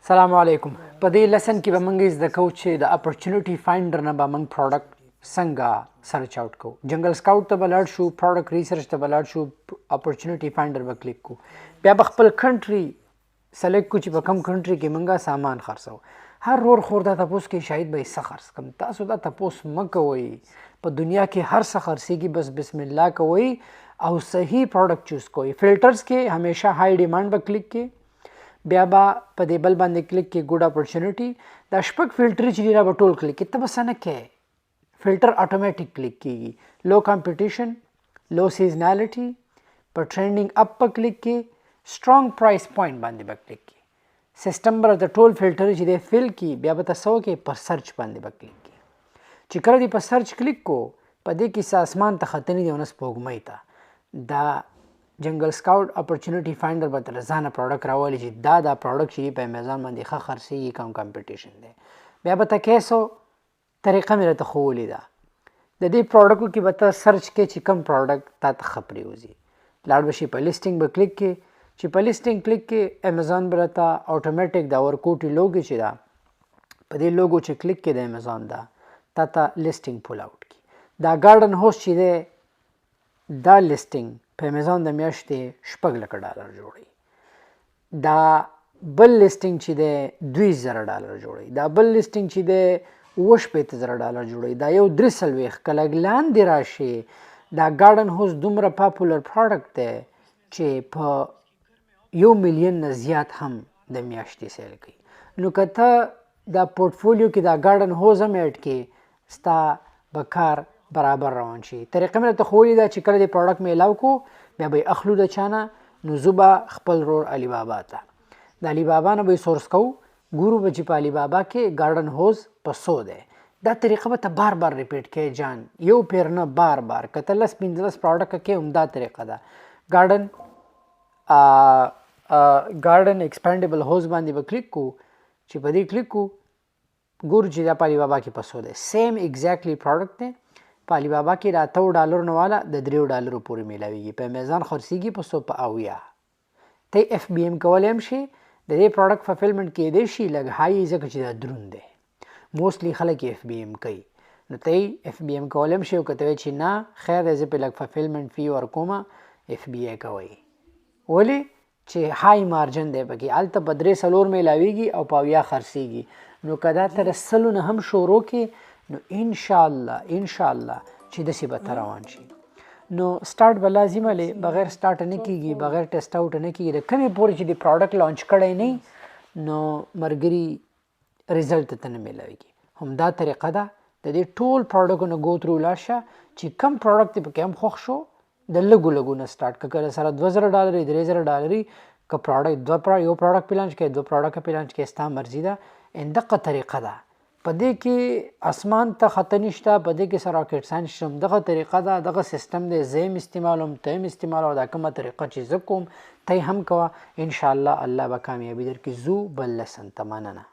سلام علیکم. په دې lesson کې به موږ زده کوو چې د opportunity finder نه به موږ product څنګه search out کوو. Jungle Scout ته به لاړ شو، product research ته به لاړ شو، opportunity finder به کلیک کو، بیا به خپل country select کو چې په کوم country کې موږ سامان خرڅو. هر ورور خور دا تپوس کوي شاید به یې څه خرڅ کړم. تاسو دا تپوس مه کوئ، په دنیا کې هر څه خرڅېږي، بس بسم الله کوئ او صحیح product choose کوئ. filters کې همیشه high demand به کلیک کې، بیا به په دې بل باندې کلیک کې good opportunity. دا شپږ فلټر چې دي دا به ټول کلیک کې، ته به څه نه کوې، filter automatic click کېږي. low competition، low seasonality، په trending up په کلیک کې، strong price point باندې به کلیک کې. سیستم به راته ټول فلټر چې دی fill کړي، بیا به ته څه وکړې، پر search باندې به کلیک کې. چې کله دې په search click کو، په دې کې څه اسمان ته ختنې دي او نه سپوږمۍ ته. دا Jungle Scout opportunity finder به تر ځانه product راولي چې دا product چې په امیزون باندې ښه خرڅېږي، کم competition دی. بیا به ته کیسو طریقه مې راته ښوولې ده. د دې product و کې به ته search کې چې کوم product تا ته ښه پرېوځي. لاړ به شي په listing به کلیک کې، چې په listing click کې امیزون به راته اتوماتیک دا ورکوټي لوګو چې ده، په دې لوګو چې کلیک کې د امیزون ده تا ته listing pull out کړي. دا garden hose چې دی دا listing په امیزون د میاشتې 6 لکه ډالر جوړوي. دا بل listing چې دی 20,000 ډالر جوړوي. دا بل listing چې دی 67,000 ډالر جوړوي. دا یو 43 که لږ لاندې راشي، دا garden hose دومره popular product دی چې په 1 میلیون نه زیات هم د میاشتې sale کوي. نو که ته دا پورتفولیو کې دا garden hose هم add کړې، ستا به کار برابر روان شي. طریقه مې راته ښوولې ده چې کله دې product میلاو کو، بیا به یې اخلو د چا نه، نو زه به خپل ورور علي بابا ته د علي بابا نه به یې source کوو، ګورو به چې په علي بابا کې garden hose په څو دی. دا طریقه به ته بار بار repeat کوې جان، یو پیر نه بار بار. که ته 10 15 product کوې هم دا طریقه ده. garden expandable hose باندې به کلیک کو، چې په دې کلیک کو ګورو چې دا په علي بابا کې په څو دی. same exactly product دی، په علي بابا کې د 8 ډالرو نه والا د 3 ډالرو پورې میلاویږي. په امیزون خرڅېږي په څو، په 70. ته FBM کولی هم شي. د دې product fulfillment کېدی شي لږ high، ځکه چې دا دروند دی، mostly خلک FBM کوي. نو ته FBM کولی هم شي، او که ته وایې چې نه خیر دی زه پرې لږ fulfillment fee ورکومه، FBA کوئ. ولې چې high margin دی پکې، هلته په 3 4 میلاویږي او په 70 خرڅېږي. نو که دا ته د 100 نه هم شروع کړې، نو انشاءالله انشاءالله چې داسې به ته روان شي. نو start به لازمه لې، بغیر start نه کېږي، بغیر test out نه کېږي. د کومې پورې چې د product launch کړی نه، نو مرګري result ته نه میلاویږي. همدا طریقه ده. د دې ټول product ونو go through لاړ شه، چې کم product دې پکې هم خوښ شو، د لږو لږو نه start که کله سره 2,000 ډالري 3,000 ډالري که product یو product پې launch کړې، 2 product پې launch کړې، ستا مرضي ده. ان دقه طریقه ده. په دې کې اسمان ته خطر نشته، په دې کې څه rocket science نشته. دغه طریقه ده، دغه سیستم دی، زه یې هم استعمالوم، ته یې هم استعمالوه. دا کومه طریقه چې زه کوم ته یې هم کوه، انشاءالله الله به کامیابي درکړي. ځو بل lesson ته. مننه.